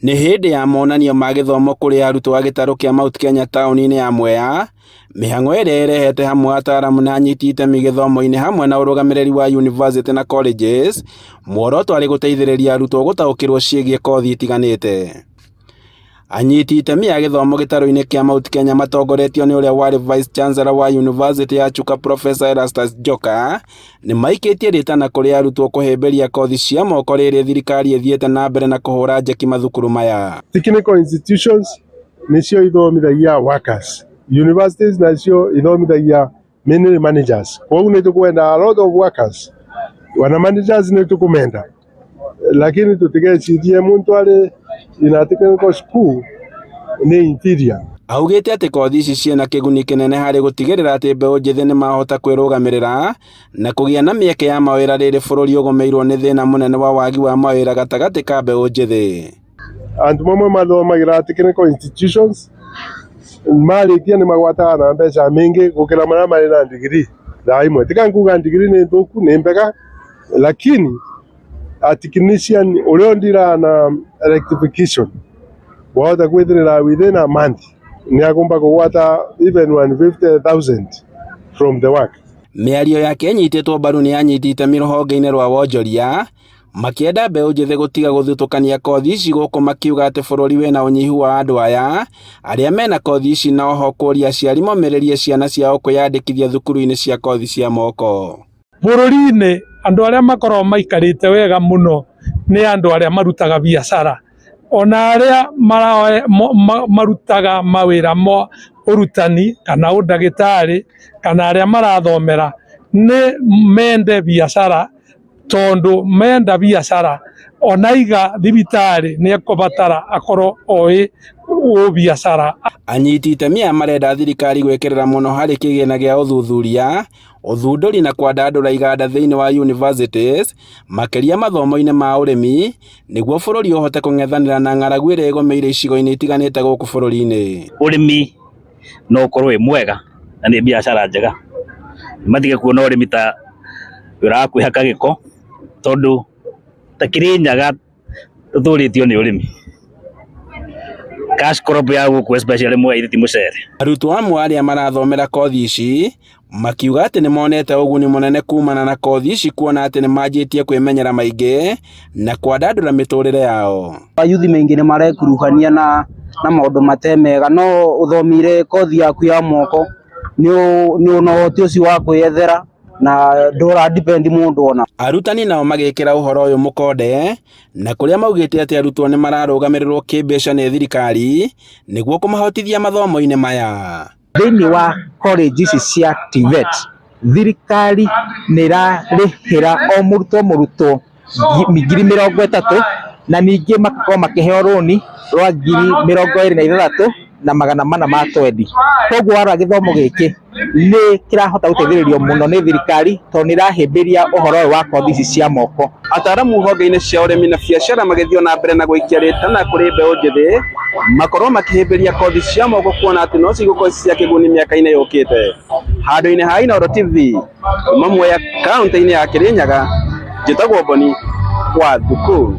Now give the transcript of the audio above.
Nĩ hĩndĩ ya monanio ma gĩthomo kũrĩ arutwo a gĩtarũ kĩa Mount Kenya taũni-inĩ ya Mwea, mĩhang'o ĩrĩa ĩrehete hamwe ataaramu na anyiti itemi gĩthomo-inĩ hamwe na ũrũgamĩrĩri wa yunivasĩtĩ na colleges, muoroto arĩ gũteithĩrĩria arutwo gũtaũkĩrwo ciĩgiĩ kothi itiganĩte. Anyiti itemi a gĩthomo gĩtarũ-inĩ kĩa Mount Kenya matongoretio nĩ ũrĩa warĩ Vice Chancellor wa Yunivasĩtĩ ya Chuka Professor Erastus Njoka, nĩ maikĩtie rĩtana kũrĩ arutwo kũhĩmbĩria kothi cia moko rĩrĩ thirikari ĩthiĩte na mbere na kũhũra njeki mathukuru maya. Technical institutions nĩcio ithomithagia workers, universities nacio ithomithagia mainly managers. Kwoguo nĩ tũkwenda a lot of workers, wana managers nĩ tũkũmenda, lakini tũtigecirie muntu arĩ in a technical school nĩ inferior. Augĩte atĩ kothi ici ciĩna kĩguni kĩnene harĩ gũtigĩrĩra atĩ mbeũ njĩthĩ nĩ mahota kwĩrũgamĩrĩra na kũgĩa na mĩeke ya mawĩra rĩrĩ bũrũri ũgũmĩirwo nĩ thĩna mũnene wa wagi wa mawĩra gatagatĩ ka mbeũ njĩthĩ. Antu mamwe mathomagĩra technical institutions marĩkia nĩ magwataga na mbeca mĩingĩ gũkĩra marĩa marĩ na degree thaa imwe. Tiga nkuga degree nĩ thũku nĩ mbega, lakini a technician ũrĩa ũndiraga na electrification wahota kwithirira within a month nĩ agũmba kũgwata even 150,000 from the work. Mĩario yake ĩnyitĩtwo mbaru nĩ anyiti itemi rũhonge-inĩ rwa wonjoria makĩenda mbeũ njĩthĩ gũtiga gũthutũkania kothi ici gũkũ makiuga atĩ bũrũri wĩna ũnyihu wa andũ aya arĩa mena kothi ici na oho kũria aciari momĩrĩrie ciana ciao kwĩyandĩkithia thukuru-inĩ cia kothi cia moko. Bũrũri-inĩ andũ arĩa makoragwo maikarĩte wega mũno nĩ andũ arĩa marutaga biacara, ona arĩa marutaga mawĩra ma ũrutani kana ũndagĩtarĩ kana arĩa marathomera nĩ mende biacara, tondũ menda biacara ona iga thibitarĩ nĩ ekũbatara akorwo oĩ biacara. Anyiti itemi aya marenda thirikari gwĩkĩrĩra mũno harĩ kĩgĩna gĩa ũthuthuria, ũthundũri na kwandandũra iganda thĩinĩ wa universities, makĩria mathomo-inĩ ma ũrĩmi, nĩguo bũrũri ũhote kũng'ethanĩra na ng'aragu ĩrĩa ĩgũmĩire icigo-inĩ itiganĩte gũkũ bũrũri-inĩ. Ũrĩmi no ũkorwo wĩ mwega na nĩ biacara njega, matige kuona ũrĩmi ta wĩra wa kwĩhaka gĩko, tondũ ta Kĩrĩnyaga tũtũrĩtio nĩ ũrĩmi. Cash crop ya gũkũ especially Mwea ti mũcere. Arutwo amwe arĩa marathomera kothi ici makiuga atĩ nĩ monete ũguni mũnene kumana na kothi ici kuona atĩ nĩ manjĩtie kwĩmenyera maingĩ na kwandandũra mĩtũrĩre yao. Ayuthi maingĩ nĩ marekuruhania na maũndũ mate mega, no ũthomire kothi yaku ya moko nĩ na ũhoti ũcio wa kwĩyethera na ndũra depend mũndũ ona. Arutani nao magĩkĩra ũhoro ũyũ mũkonde na kũrĩa maugĩte atĩ arutwo nĩ mararũgamĩrĩrwo kĩmbeca nĩ thirikari nĩguo kũmahotithia mathomo-inĩ maya. Thĩinĩ wa college ici cia TVET, thirikari nĩ ĩrarĩhĩra o mũrutwo 30,000 na ningĩ magakorwo makĩheo rũni rwa 26,420. Koguo warora gĩthomo gĩkĩ nĩ kĩrahota gũteithĩrĩrio mũno nĩ thirikari tondũ nĩ ĩrahĩmbĩria ũhoro ũyũ wa kothi ici cia moko. Ataaramu honge-inĩ cia ũrĩmi na biacara magĩthiĩ na mbere na gũikia rĩtana kũrĩ mbeũ njĩthĩ makorwo makĩhĩmbĩria kothi cia moko kuona atĩ no cigũkorwo ci cia kĩguni mĩaka-inĩ yũkĩte. Handũ-inĩ ha Inooro TV kuma Mwea kaũntĩ-inĩ ya Kĩrĩnyaga, njĩtagwo Boni wa Thuku.